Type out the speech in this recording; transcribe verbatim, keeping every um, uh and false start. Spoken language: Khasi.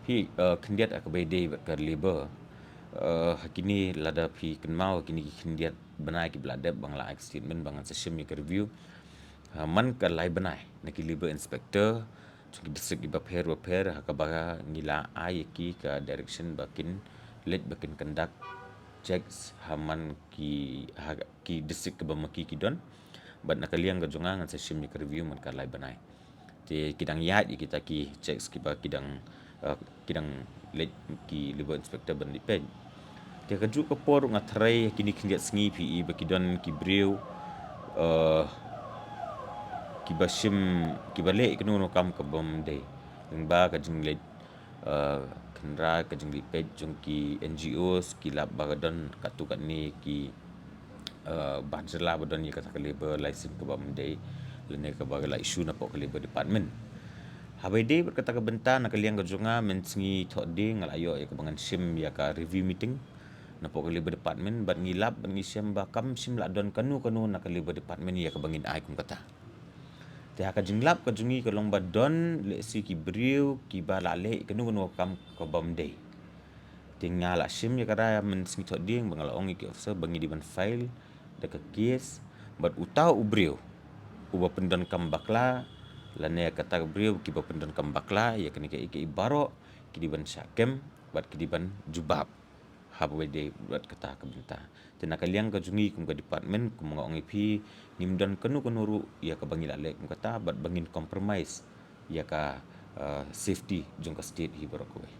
Phi, uh, khyndiat ha kaba ïadei bad ka labour. Uh, ha kine lada phi kynmaw ha kine ki khyndiat bnai kiba la dep ba nga la ai ka statement ba ngan sa shim ïa ka review. Uh, man ka lai bnai na ki labour inspector jong ki district kiba pher ba pher ha kaba ngi la ai ïa ki ka direction ba kin leit ba kin conduct checks ha man ki, ha ki district kaba ma ki ki don. Bad na ka liang ka jong nga ngan sa shim ïa ka review man ka lai bnai. Te ki dang ïaid ïa kita ki checks kiba ki dang, uh, ki dang leit ki labour inspector ban leit peit. Te ka juh ka por nga tharai ha kine khyndiat sngi phi i ba ki don ki briew, uh, kiba shim, kiba leh kano kano kam kabym dei. Lyngba ka jingleit, uh, khynra ka jingleit peit jong ki N G Os, ki lap ba ka don katto katne ki, uh, ban jylla ba don ïa kata ka labour license kabym dei lane kaba la issue napoh ka labour department. Haba ïadei bad kata ka bynta na ka liang ka jong nga mynsngi Thohdieng nga la ïoh ïa kaba ngan shim ïa ka review meeting napoh ka labour department bad ngi lap bad ngi shem ba kam shym la don kano kano na ka labour department ïa kaba ngin ai kum kata. Te ha ka jinglap ka jong ngi ka long ba don lehse ki briew kiba la leh kano kano ka kam kabym dei. Te nga la shim ïa ka rai mynsngi Thohdieng ba nga la ong ïa ki officer ba ngi dei ban file da ka case bad uta u briew uba pyndonkam bakla lane kata ka briew kiba pyndonkam bakla ïa kane kaei kaei baroh ki dei ban shah kem bad ki dei ban jubab. Haba ïadei bad kata ka bynta. Te na ka liang ka jong ngi kum ka department, kum nga ong ïa phi, ngim don kano kano ruh ïa kaba ngi la leh kum kata bad ba ngin compromise ïa ka, uh, safety jong ka state hi baroh kawei.